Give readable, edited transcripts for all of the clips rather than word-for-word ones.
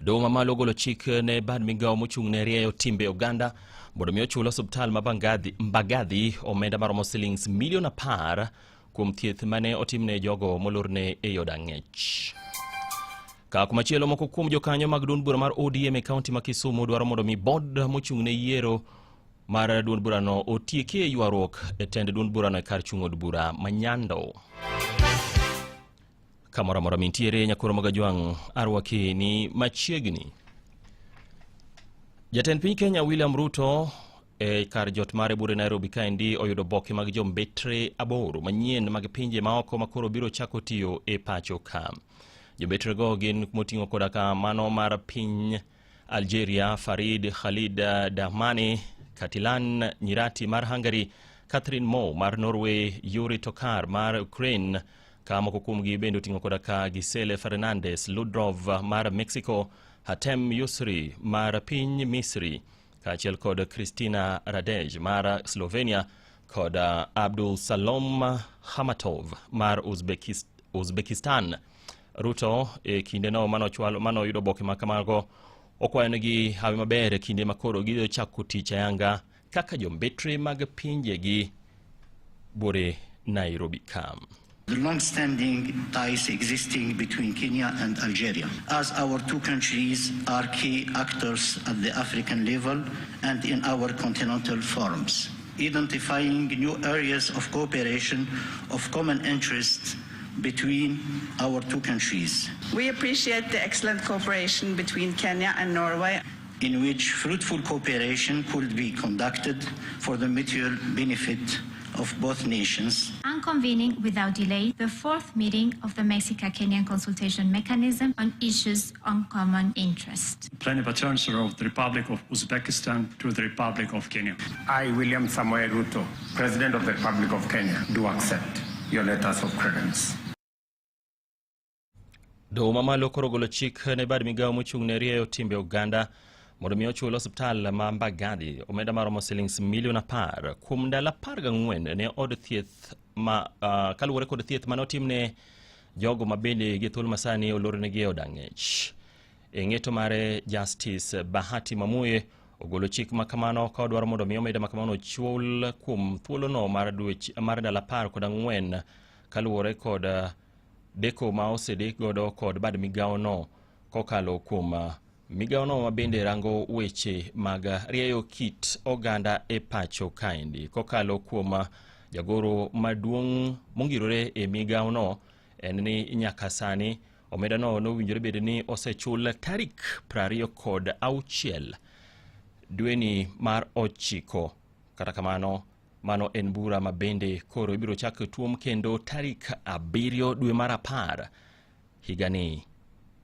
Doho mamalo ogolo chik ne bad migawo mochung' ne rieyo timbe oganda mondo mi ochul osuptal ma Bangadhi, Mbagathi omenda maromo silings milion 10 kuom thieth mane otimne jogo molorne e od ang'ech. Ka kumachielo moko kuom jokanyo mag duond bura mar ODM e kaunti ma Kisumu dwaro mondo mi bod mochung' ne yiero mar duond burano otiekie ywaruok e tend duond burano e kar chung' od bura ma Nyando. Kamoro amora mintiere nyakoro magajwang' arwaki ni machiegni. Jatend piny Kenya William Ruto e kar jot mare bure Nairobi kaendi oyudo oboke mag jombetre 8 manyien mag pinje maoko makoro biro chako tiyo e pacho ka. Jombetrego gin moting'o koda ka mano mar piny Algeria, Farid Khalid Dahmani, Katilan Nyirati mar Hungary, Catherine Moe mar Norway, Yuri Tokar mar Ukraine, ka moko kuomgi bende oting'o koda ka Gisele Fernandez Ludrov mar Mexico, Hatem Yusri mar piny Misri, kaachiel kod Kristina Radej mar Slovenia kod Abdul Salom Hamatov mar Uzbekistan. Ruto e kindeno manoyudo oboke ma kamago okwayonegi hawi maber e kinde ma koro gidhi chako tich ayanga kaka jombetre mag pinjegi buore Nairobi ka. The long-standing ties existing between Kenya and Algeria, as our two countries are key actors at the African level and in our continental forums, identifying new areas of cooperation of common interest between our two countries. We appreciate the excellent cooperation between Kenya and Norway, in which fruitful cooperation could be conducted for the mutual benefit of both nations. And convening without delay the 4th meeting of the Mexica-Kenyan Consultation Mechanism on issues on common interest. Plenipotentiary of the Republic of Uzbekistan to the Republic of Kenya. I, William Samoei Ruto, President of the Republic of Kenya, do accept your letters of credence. Doho mamalo koro ogolo chik ne bad migawo mochung' ne rieyo timbe oganda mondo mi ochul osiptal ma Mbagathi omenda maromo silings milion 10 kuom ndalo 14 ne od thieth ma kaluwore kod thieth mane otimne jogo ma bende gi thuolo masani olornegi e od ang'ech. E ng'eto mare Justice Bahati Mamuye ogolo chik ma kamano ka odwaro mondo mi omenda ma kamano ochul kuom thuolono mar dweche mar ndalo 14 kaluwore kod deko ma osedek godo kod bad migawono kokalo kuom migawono ma bende rango weche mag rieyo kit oganda e pacho kaendi kokalo kuom jagoro maduong' mongirore e migawono en ni nyaka sani omendano nowinjore bed ni osechul tarik 26 dweni mar 9. Kata kamano mano en bura ma bende koro ibiro chak tuom kendo tarik 7 dwe mar 10 higani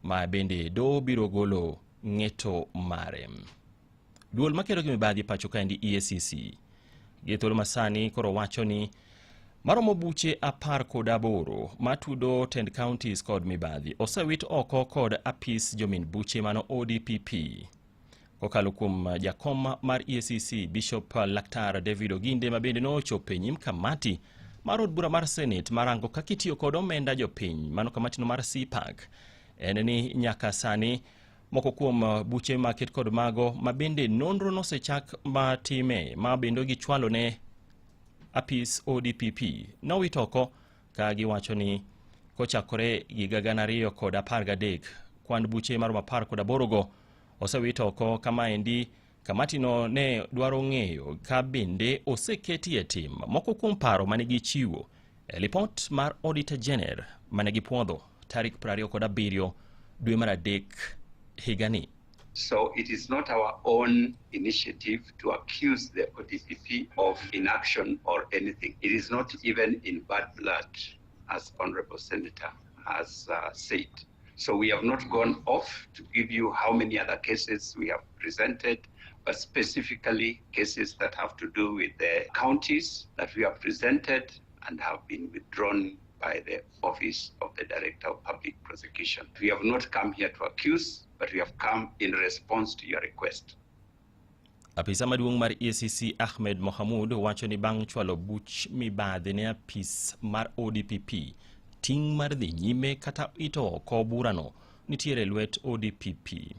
ma bende doho biro golo ng'eto mare. Duol makedo gi mibadhi pacho kaendi EACC gi thuolo masani koro wacho ni maromo buche 18 matudo tend counties kod mibadhi osewit oko kod apis jomin buche mano ODPP kokalo kuom jakom mar EACC Bishop Laktar David Oginde ma bende nochopo e nyim kamati mar od bura mar Senate marango kaka itiyo kod omenda jopiny mano kamatino mar CPAC en ni nyaka sani moko kuom buche maket kod mago ma bende nonro nosechak matime ma bende gichwalo ne apis ODPP nowit oko ka giwacho ni kochakore higa 2013 kwan buche maromo 18 go osewit oko. Kamaendi kamatino ne dwaro ng'eyo ka bende oseketie tim moko kuom paro mane gichiwo e lipot mar Auditor General mane gipuodho tarik 27 dwe mar 3 higani. So it is not our own initiative to accuse the ODPP of inaction or anything. It is not even in bad blood, as Honorable Senator has said. So we have not gone off to give you how many other cases we have presented, but specifically cases that have to do with the counties that we have presented and have been withdrawn by the Office of the Director of Public Prosecution. We have not come here to accuse, but we have come in response to your request. Apisa maduong' mar EACC Ahmed Mohamud wacho ni bang' chwalo buch mibadhi ne apis mar ODPP, ting' mar dhi nyime kata ito oko burano nitiere lwet ODPP.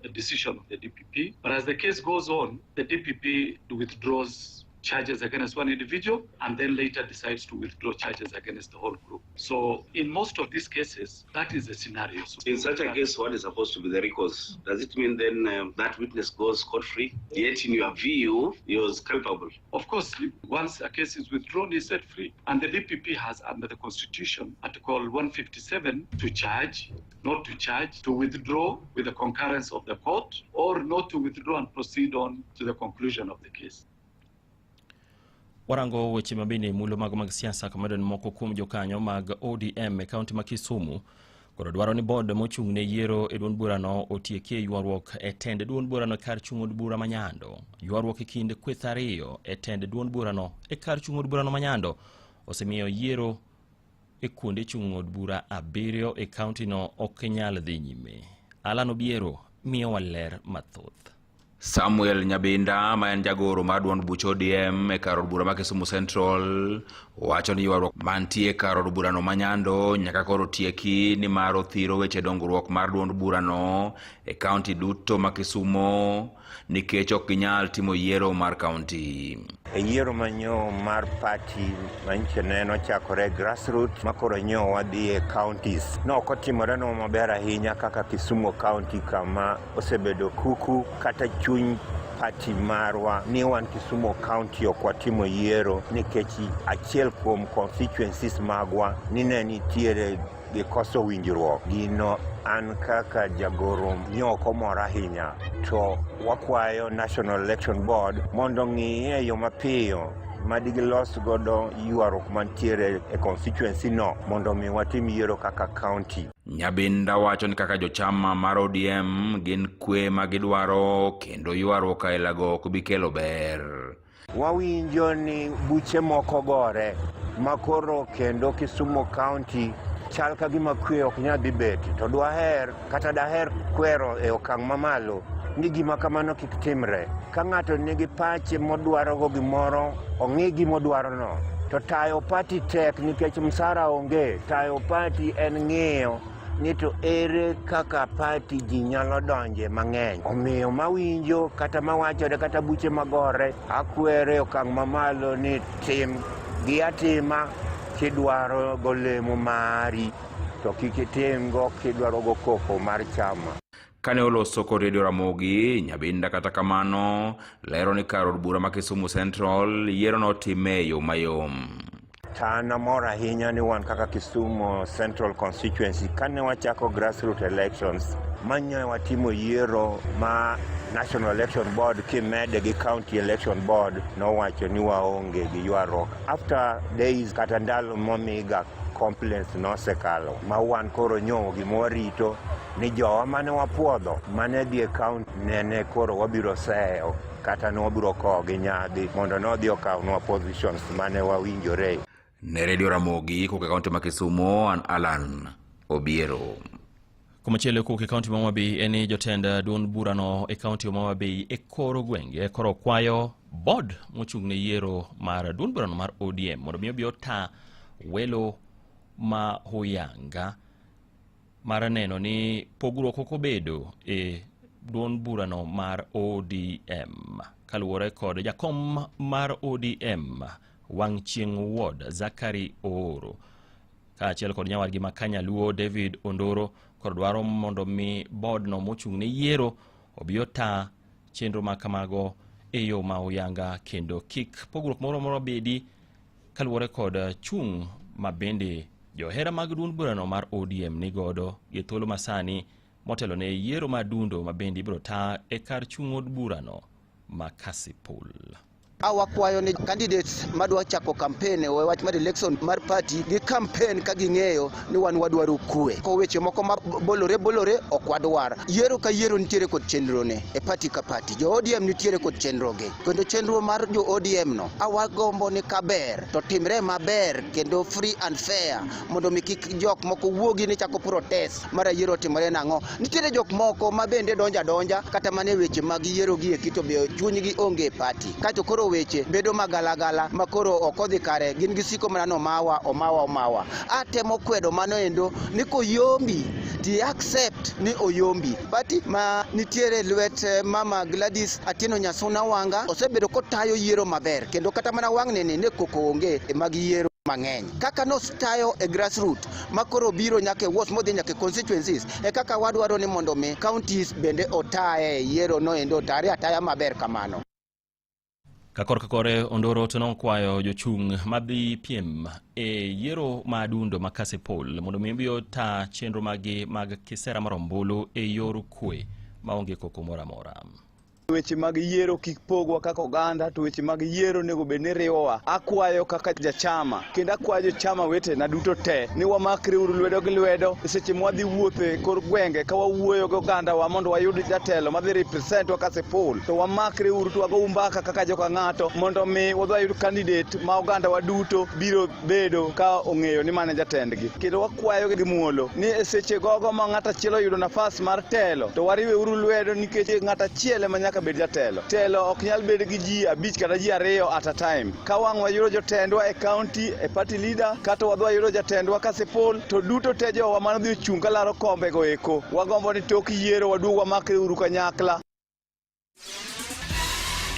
the decision of the DPP. But as the case goes on, the DPP withdraws charges against one individual and then later decides to withdraw charges against the whole group. So in most of these cases, that is the scenario. So in such a case, what is supposed to be the recourse? Does it mean then that witness goes scot-free? Yet in your view, he was culpable. Of course, once a case is withdrawn, he's set free. And the DPP has, under the Constitution, Article 157, to charge, not to charge, to withdraw with the concurrence of the court, or not to withdraw and proceed on to the conclusion of the case. Warango weche mabende mulo mago mag siasa kamedo ni moko kuom jokanyo mag ODM e kaunti ma Kisumu koro dwaro ni board mochung' ne yiero e duond burano otiekie ywaruok e tend duond burano e kar chung' od bura ma Nyando. Ywaruok e kind kweth ariyo e tend duond burano e kar chung' od burano ma Nyando osemiyo yiero e kuonde chung' od bura 7 e kaunti no ok nyal dhi nyime. Alan Obiero miyowa ler mathoth. Samuel Nyabinda ma en jagoro mar duond buch ODM e kar od bura ma Kisumu Central wacho ni ywaruok mantie e kar od burano ma Nyando nyaka koro tieki nimar othiro weche dongruok mar duond burano e kaunti duto ma Kisumu nikech ok ginyal timo yiero mar kaunti. E yiero manyo mar party manyiche ne ochakore grassroots makoro nyo wadhi e counties. No ok otimore no maber ahinya kaka Kisumu County kama osebedo kuku kata chuny party marwa ni wan Kisumu County ok watimo yiero nikech achiel kuom constituencies magwa ni ne nitiere gi koso winjruok. Gino an kaka jagoro nyo ok omora ahinya, to wakwayo National Election Board mondo ng'iye e yo mapiyo madigilos godo ywaruok mantiere e constituency no mondo mi watim yiero kaka county. Nyabinda wacho ni kaka jochama mar ODM gin kwe ma gidwaro kendo ywaruok ailago ok bi kelo ber. Wawinjo ni buche moko gore makoro kendo Kisumu County chal ka gima kwe ok nyal dhi bet, to dwaher kata daher kwero e okang' mamalo ni gima kamano kik timre. Ka ng'ato nigi pache modwarogo gimoro, ong'i gimodwarono. To tayo party tek nikech msara onge. Tayo party en ng'iyo ni to ere kaka party ji nyalo donje mang'eny. Omiyo mawinjo kata mawachore kata buche magore, akwere okang' mamalo ni tim gi atima kidwaro golemo mari, to kik itim go kidwaro go koko mar chama. Kane oloso kod Radio Ramogi, Nyabinda kata kamano lero ni kar od bura ma Kisumu Central yiero notime e yo mayom. An amor ahinya ni wan kaka Kisumu Central Constituency kane wachako grassroots elections manyo watimo yiero ma National Election Board kimede gi County Election Board nowacho ni waonge gi ywaruok. After days kata ndalo momiga complaints nosekalo ma wan koro nyo gima warito ni jowa mane wapuodho mane dhi e county nene koro wabiro seyo kata ne wabiro kowo gi nyadhi mondo nodhi okawnwa positions mane wawinjore. Ne Radio Ramogi kowuok e kaunti ma Kisumu, an Alan Obiero. Komachielo kowuok e kaunti ma Homa Bay en ni jotend duond burano e kaunti ma Homa Bay e kor gwenge koro kwayo board mochung' ne yiero mar duond burano mar ODM mondo mi obi ota welo ma huyanga mar neno ni pogruok ok obedo e duond burano mar ODM. Kaluwore kod jakom mar ODM Wang' Chieng' Ward Zachary Ooro kaachiel kod nyawadgi ma Kanyaluo David Ondoro kod dwaro mondo mi board no mochung' ne yiero obi ota chenro ma kamago e yo ma uyanga kendo kik pogruok moro moro bedi kaluwore kod chung' ma bende johera mag duond burano mar ODM nigodo gi thuolo masani motelo ne yiero mar dundo ma bende ibiro ta e kar chung' od burano ma Kasipul. Awakwayo ni candidates madwa chako campaign e wach mar election mar party gi campaign ka ging'eyo ni wan wadwaro kwe. Ko weche moko ma bolore bolore ok wadwar. Yiero ka yiero nitiere kod chenro ne e party ka party. Jo ODM nitiere kod chenro gi. Kendo chenro mar jo ODM no awagombo ni kaber to timre maber kendo free and fair mondo mi kik jok moko wuogi ni chako protest mar yiero timore nang'o. Nitiere jok moko ma bende donja donja kata mana e weche mag yiero gi eki to be chunygi onge e party. Kato koro weche bedo magalagala ma koro ok odhi kare, gin gisiko mana no omawa omawa omawa. Atemo kwedo mano endo ni koyombi ti accept ni oyombi. Party ma nitiere lwet mama Gladys Atieno Nyasuna Wanga osebedo kotayo yiero maber kendo kata mana wang'ni ni ne koko onge mag yiero mang'eny kaka nostayo e grassroot makoro biro nyaka e wards modhi nyaka e constituencies e kaka wadwaro ni mondo mi counties bende otaye yiero no endo otare ataya maber kamano. Ka korka kore Ondoro to nokwayo jochung' madhi piem e yiero ma adundo ma Kasipul mondo mi obi ota chenro maggi mag kisera mar ombulu e yor kwe maonge koko moro amora. Weche mag yiero kik pogwa kaka oganda, to weche mag yiero onego bed ni riwowa. Akwayo kaka jachama kendo akwayo jochama wetena duto te ni wamakre uru lwedo gi lwedo seche mwadhi wuotho e kor gwenge ka wawuoyo gi ogandawa mondo wayud jatelo madhi represent wa Kasipul. To wamakre uru to wago mbaka kaka joka ng'ato mondo mi wadhi wayud candidate ma ogandawa duto biro bedo ka ong'eyo ni mano e jatendgi. Kendo wakwayo gi muolo ni e seche gogo ma ng'ato achiel oyudo nafas mar telo to wariwe uru lwedo nikech ng'ato achiel ema nyaka bed jatelo. Telo ok nyal bedo gi ji 5 kata ji 2 at a time. Ka wang' wayudo jotendwa e county, e party leader, kata wadhi wayudo jatendwa Kasipul, to duto te jowa mano dhi ochung' kalaro kombe go eko. Wagombo ni tok yiero waduog wamakre uru kanyakla.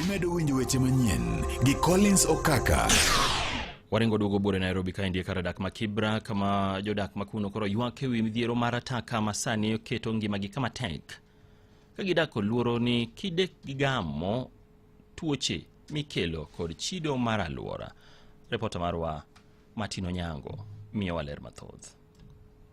Imedo winjo weche manyien gi Collins Okaka. Waringo duogo buore Nairobi kaendi e kar dak ma Kibra kama jodak ma kuno koro ywak ewi midhiero mar taka ma sani oketo ngimagi kama tek. Ka gidak kod luoro ni kidek gigamo tuoche mikelo kod chido mar alwora. Ripota marwa Martin Onyango miyowa ler mathoth.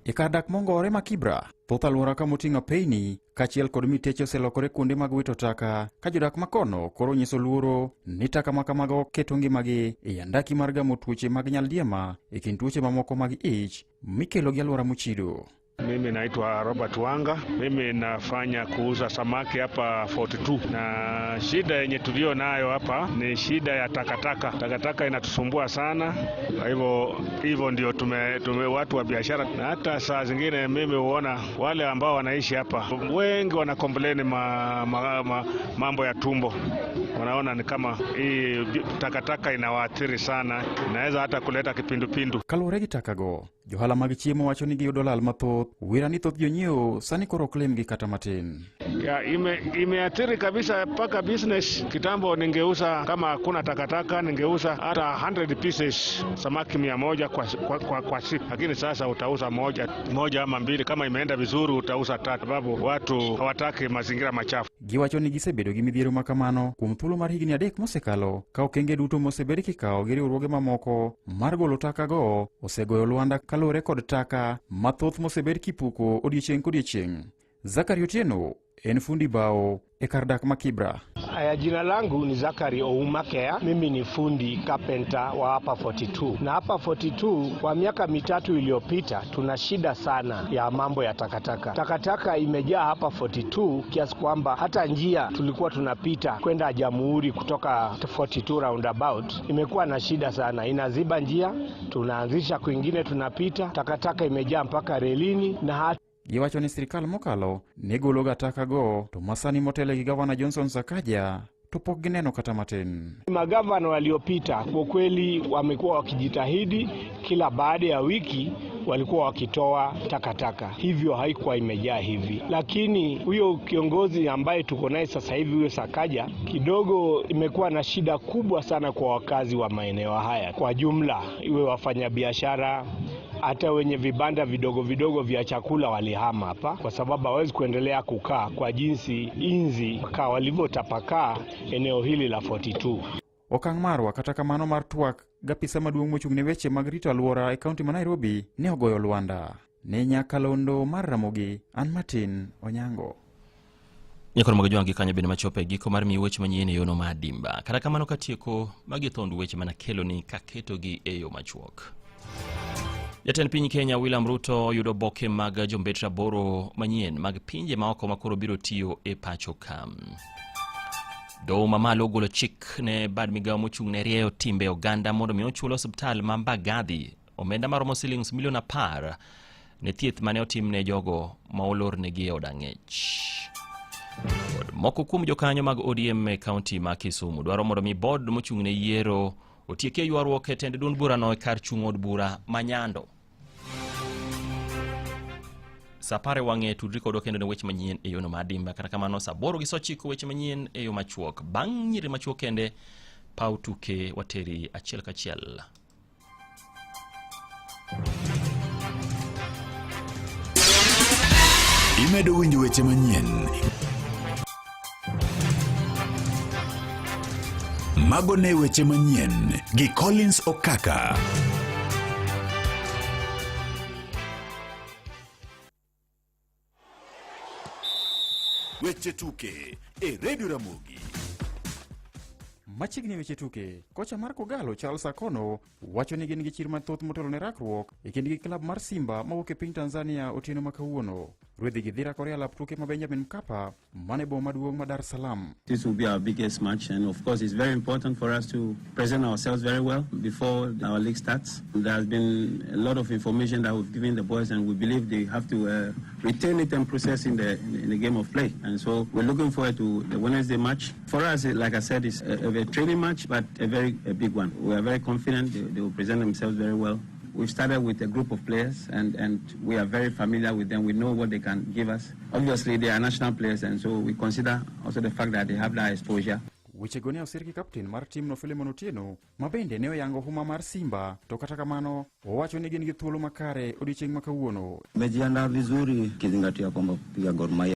E kar dak mongore ma Kibra, thoth alwora kama oting'o apeyni kaachiel kod miteche oselokore kuonde mag wito taka ka jodak makono koro nyiso luoro ni taka ma kamago keto ngimagi e andaki mar gamo tuoche mag nyaldiema e kind tuoche mamoko mag ich mikelo gi alwora mochido. Mimi naitwa Robert Wanga, mimi nafanya kuuza samaki hapa 42, na shida yenye tulio nayo hapa ni shida ya takataka. Takataka inatusumbua sana, kwa hivyo hivyo ndio tume, tume watu wa biashara, na hata saa zingine mimi huona wale ambao wanaishi hapa wengi wana complain ma, ma, ma, mambo ya tumbo, wanaona ni kama hii takataka inawaathiri sana, inaweza hata kuleta kipindupindu. Kaluwore gi takago, johala mag chiemo wacho ni giyudo lal mathoth, wira ni thoth jonyiewo sani koro ok limgi kata matin. Ya, imeathiri kabisa mpaka business. Kitambo ningeuza kama hakuna takataka, ningeuza hata 100 pieces samaki 100 kwa siku, lakini sasa utauza moja ama mbili, kama imeenda vizuri utauza tatu, sababu watu hawataki mazingira machafu. Giwacho ni gisebedo gi midhiero ma kamano kuom thuolo mar higni 3 mosekalo ka okenge duto mosebed kikawo gi riwruoge mamoko mar golo taka go osegoyo lwanda kaluwore kod taka mathoth mosebed kipuko odiechieng' kodiechieng'. Zakari Otieno en fundi bao e kar dak ma Kibra. Aya, jina langu ni Zakari Oumakea, mimi ni fundi carpenter wa hapa 42. Na hapa 42 kwa miaka 3 iliyopita tuna shida sana ya mambo ya takataka. Takataka imejaa hapa 42 kiasi kwamba hata njia tulikuwa tunapita kwenda Jamhuri kutoka 42 roundabout imekuwa na shida sana, inaziba njia, tunaanzisha kwingine tunapita, takataka imejaa mpaka relini na hata Giwacho ni sirikal mokalo ne gologa taka go to masani motelo gi gavana Johnson Sakaja to pok gineno kata matin. Magavana waliopita kwa kweli wamekuwa wakijitahidi, kila baada ya wiki walikuwa wakitoa takataka, hivyo haikuwa imejaa hivi. Lakini huyo kiongozi ambaye tuko naye sasa hivi, huyo Sakaja, kidogo imekuwa na shida kubwa sana kwa wakazi wa maeneo haya kwa jumla, iwe wafanyabiashara hata wenye vibanda vidogo vidogo vya chakula walihama hapa kwa sababu hawezi kuendelea kukaa kwa jinsi inzi walivyotapakaa eneo hili la 42. Okang' marwa kata kamano mar twak gapisa maduong' mochung' ne weche mag rito alwora e kaunti ma Nairobi ne ogoyo lwanda. Ne nyakalondo mar Ramogi, an Martin Onyango. Nyakoro mag jwangi kanyo bende machopo e giko mar miyo weche manyien e yono mar dimba. Kata kamano katieko magi thond weche manakelo ni kaketogi e yo machuok. Jatend piny Kenya William Ruto oyudo oboke mag jombetre 8 manyien mag pinje maoko makoro biro tiyo e pacho ka. Doho mamalo ogolo chik ne bad migawo mochung' ne rieyo timbe oganda mondo mi ochul osiptal ma Mbagathi omenda maromo silings milion 10 ne thieth mane otim ne jogo ma olornegi e od ang'ech. Kod moko kuom jokanyo mag ODM e kaunti ma Kisumu dwaro mondo mi board mochung' ne yiero otiekie ywaruok e tend duond burano e kar chung' od bura ma Nyando. Sa 10 e wang'e tudri kodwa kendo ne weche manyien e yono madimba. Kata kamano sa 8:09 weche manyien e yo machuok. Bang' nyiri machuok kende, paw tuke wateri achiel kachiel. Imedo winjo weche manyien. Mago ne weche manyien gi Collins Okaka. Weche tuke e Radio Ramogi. Machiegni weche tuke, kocha mar Kogalo Charles Akono wacho ni gin gi chir mathoth motelo ne rakruok e kindgi gi klab mar Simba mawuok e piny Tanzania otieno ma kawuono. Rwedhi gi dhi rakore e alap tuke ma Benjamin Mkapa man e boma maduong' ma Dar es Salaam. This will be our biggest match, and of course, it's very important for us to present ourselves very well before our league starts. There has been a lot of information that we've given the boys, and we believe they have to retain it and process in the game of play. And so we're looking forward to the Wednesday match. For us, like I said, it's a training match, but a very a big one. We are very confident they will present themselves very well. We've started with a group of players and we are very familiar with them. We know what they can give us. Obviously, they are national players, and so we consider also the fact that they have that exposure. Wechego ne osir gi kapten mar timno Philemon Otieno ma bende ne oyango huma mar Simba to kata kamano owacho ni gin gi thuolo makare odiochieng' ma kawuono. Tumejiandaa vizuri ukizingatia kwamba pia Gor Mahia